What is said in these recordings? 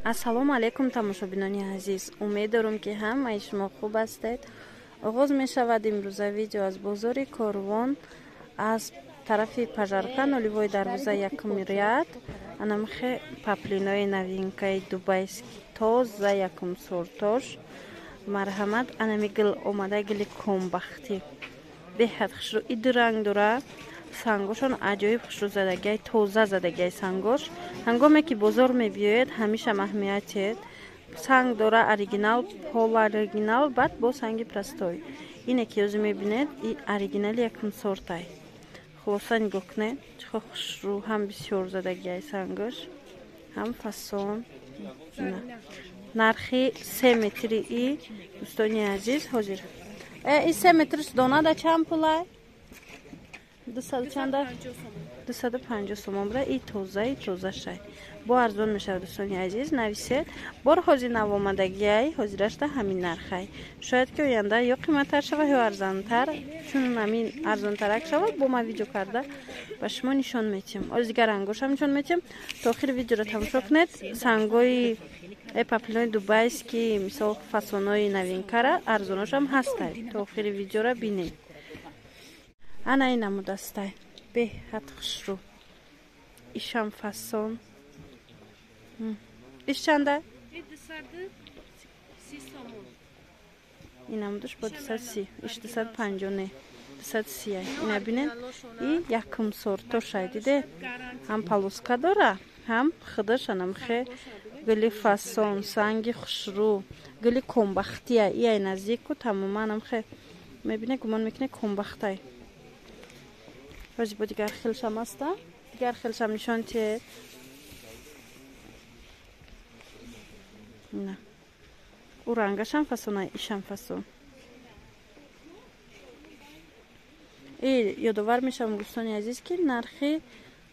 Ассалому алайкум, тамошобинони азиз. Умед дорам, ки ҳамаи шумо хуб ҳастед. Оғоз мешавад имрӯза видео аз бозори Корвон, аз тарафи Пожарка, нулевой дарвоза, якум ряд. Анамхе паплинои новинкаи дубайский, тоза, якум сортош. Марҳамат, анами гил омада, гили комбахтӣ. Беҳад хушрӯ, иду ранг дора. Сангошон аҷоиб хушрӯ задагиай, тоза задагиай сангош. Ҳангоме ки бозор мебиёед, ҳамешам аҳамиятед. Санг дора оригинал, полуоригинал, баъд бо санги простой. Ине ки ёзи мебинед, и оригинали якум сортай. Хулоса, нигоҳ кунед, чӣ хушрӯ, ҳам бисёр задагиай сангош, ҳам фасон. Нархи 3 метри и, дӯстони азиз, ҳозир и 3 метрш донада чанд пулай? Дусаду чанда? 250 сомон буда. И тозаи тозашай, бо арзон мешавад, дӯстони азиз, нависед. Бор ҳозир навомадагиай, ҳозирашда ҳамин нархай. Шояд ки оянда ё қиматтар шавад, ё арзонтар. Чун ҳамин арзонтарак шавад, бо ма видео карда ба шумо нишон метиҳам. Оз дигар рангошам нишон метиҳам. То охири видеоро тамошо кунед. Сангои паплинои дубайский, мисол, фасонои новинкара арзоношам ҳастай. То охири видеоро бинед. Ана ин намудастай, беҳад хушрӯ, ишам фасон. Иш чанда? Ин намудаш бо 230, иш 250, не, 230. Ина бинед, и якум сортошай, диде, ҳам полоска дора, ҳам худаш анамхе гули фасон, санги хушрӯ, гули комбахтия. Иай наздику тамоман амхе мебине, гумон мекуне комбахтай. Ҳози бо дигар хелшам аста, дигар хелшам нишон тиҳед. На, ӯ рангашам фасона, ишам фасон. И ёдовар мешавам, дӯстони азиз, ки нархи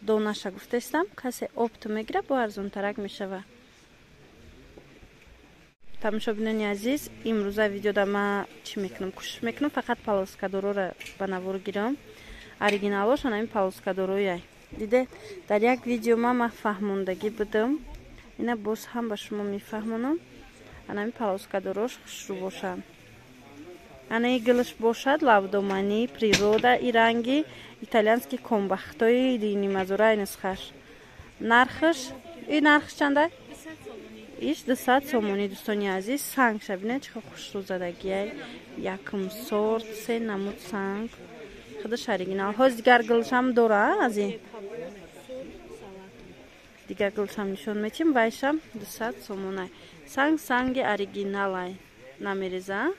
донаша гуфтаистам. Касе оптом мегирад, бо арзонтарак мешавад. Тамошобинони азиз, имрӯза видеода ма чӣ мекунам? Кӯшиш мекунам, фақат полоскадорора ба навор гирам. Оригиналошон ҳамин полоскадорояй. Диде, дар як видео ма фаҳмондагӣ будам, ина боз ҳам ба шумо мефаҳмонам. Анами полоскадорош хушрӯ бошанд. Анаи гилш бошад лавдоманӣ, природа, и ранги итальянский комбахтои динимазораи нусхаш. Нархш, и нархш чанда? Иш 200 сомонӣ, дӯстони азиз. Сангша бинед, чӣ хушрӯ задагиай, якум сорт, се намуд санг, худаш оригинал. Ҳоз дигар гилшам дора, аз ин дигар гилшам нишон метиҳем. Вайшам 200 сомонай. Санг, санги оригиналай, намереза,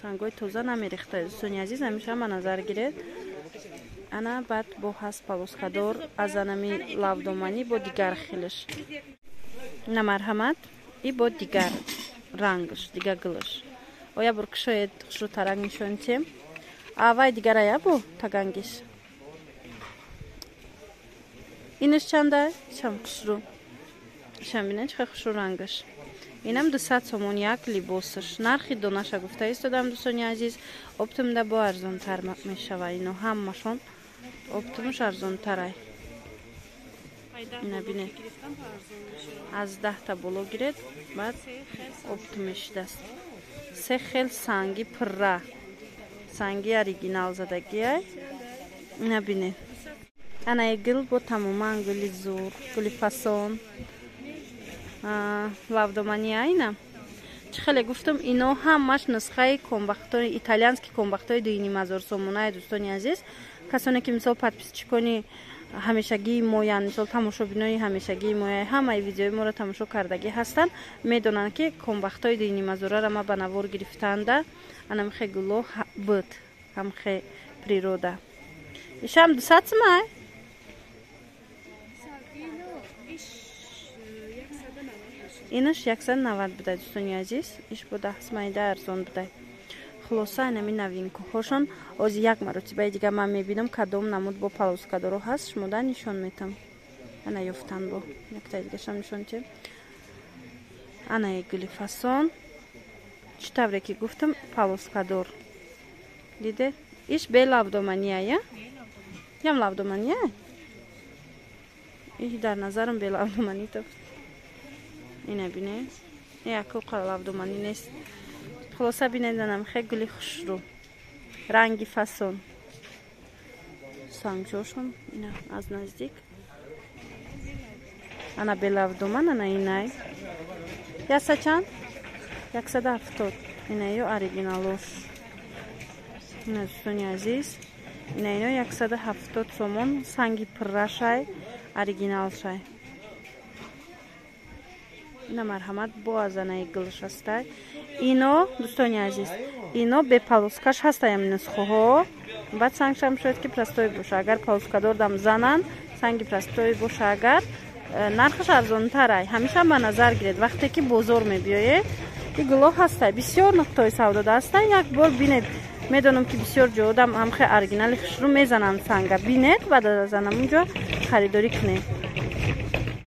сангҳои тоза намерехта, дӯстони азиз, ҳамеша ба назар гиред. Ана баъд бо ҳаст полоскадор аз анами лавдоманӣ, бо дигар хелаш. На, марҳамат, и бо дигар рангш, дигар гилаш. Оя бур кушоед, хушрӯтарак нишон тиҳем. Авай дигарая бу тагангиш. Инаш чанда? Чам хушрӯ, ишам бинед, чӣ хушрӯ рангаш. Инам 200 сомон як либосаш. Нархи донаша гуфта истодам, дӯстони азиз. Оптомда бо арзонтар мешава. Ино ҳамашон оптомаш арзонтарай. Ина бинед, аз 10-та боло гиред, баъд оптом мешидаст. Се хел санги пурра, санги оригинал задагиай. Ина бинед, анаи гил бо тамоман гули зур, гули фасон, лавдомания. Ина чӣ хеле гуфтам, ино ҳамаш нусхаи комбахтои итальянский, комбахтои 2,5 ҳазор сомонаи. Дӯстони азиз, касоне ки, мисол, подписчикони ҳамешагии моянд, мисол, тамошобинои ҳамешагии моя, ҳамаи видеои моро тамошо кардагӣ ҳастанд, медонанд, ки комбахтои 2,5 ҳазораро ма ба навор гирифтанда анамхе гуло буд, ҳамхе природа. Ишам 200 сумай. Инаш 190 буда, дӯстони азиз. Иш бо 10 сумайда арзон буда. Хулоса, инами новинкуҳошон. Ози як маротибаи дига ман мебинам, кадом намуд бо полоскадоро ҳаст, шумода нишон метам. Ана ёфтан, бо яктаи дигашам нишон тиҳем. Анаи гули фасон, чӣ тавре ки гуфтам, полоскадор, диде, иш бе лавдомания, я ям лавдомания. И дар назарам белавдуманӣ то. Ина бинед. Яку лавдуманӣ нест. Хулоса, бинед, анам хе гули хушрӯ. Ранги фасон. Сангҷошон ина аз наздик. Ана белавдуман, ана инай. Яса чанд? 170. Ина ё оригиналош. Ина, дӯстони азиз, ина ино 170 сомон, санги пуррашай, оригиналшай. Ина, марҳамат, бо азанаи гулш ҳастай. Ино, дӯстони азиз, ино бе полоскаш ҳастай, ам нусхоҳо. Баъд сангшам шояд ки простой боша. Агар полоскадордам занан, санги простой боша, агар нархаш арзонтарай. Ҳамеша ба назар гиред, вақте ки бозор мебиёед, и гуло ҳастай, бисёр нуқтаҳои савдода ҳастай. Як бор бинед. Медонам, ки бисёр ҷоодам ҳамхе оригинали хушрӯ мезананд санга. Бинед, баъд аз анамунҷо харидорӣ кунед.